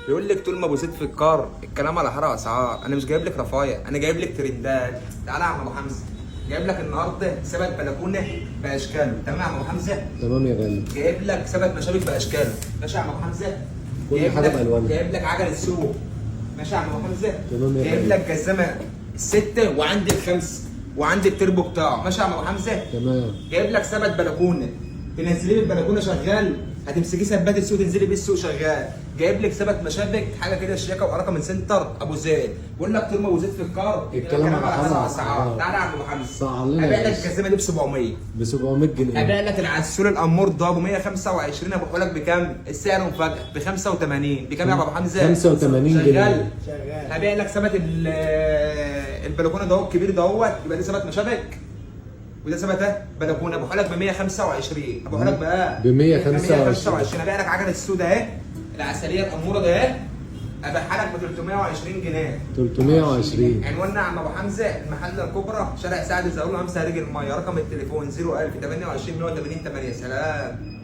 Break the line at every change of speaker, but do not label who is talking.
بيقول لك طول ما ابو زيد في الكار الكلام على حرق اسعار. انا مش جايب لك رفايع، انا جايب لك ترندات. تعالى يا عم ابو حمزة، جايب لك النهارده سبت بلكونة باشكاله. تمام يا عم ابو حمزة؟
تمام يا غالي.
جايب لك سبت مشابك باشكاله. ماشي يا عم ابو حمزة؟
كل
جايب
حاجة
لك-
بألوانها.
جايب لك عجله سوق. ماشي يا عم ابو حمزة؟
تمام يا
جايب
غالي.
لك جزمه الستة وعندي الخمسة وعندي التربو بتاعه. ماشي يا عم ابو حمزة؟
تمام.
جايب لك سبت بلكونة تنزليه بالبلكونه شغال، هتمسكيه سبات السوق تنزلي بيه السوق شغال. جايب لك سبت مشابك حاجة كده شياكه وحركه من سنتر ابو زيد. بقول لك طول ما ابو زيد في الكار
الكلام على حرق
اسعار. تعالى يا عم ابو حمزة،
سعر لنا يا
ابيع لك
باشا.
الجزمة دي ب 700.
ب 700 جنيه.
ابيع لك العسول الامور ده ب 125. ابو لك بكام؟ السعر مفاجاة ب 85. بكام يا ابو حمزة؟
85
شغال.
جنيه.
شغال.
هبيع لك سبت البلكونه ده الكبير دوت، يبقى ده سبت مشابك وده سبت ده بلكونة. ابو لك ب 125. ابو لك بقى
ب 125.
125. ابيع لك عجله السودا اهي العسليه الاموره ده اهي، ابيعها لك ب 320 جنيه.
320.
عنواننا عم ابو حمزة، المحلة الكبرى، شارع سعد زغلول، همسة رجل المية. رقم التليفون 01000 28 180 8. سلام.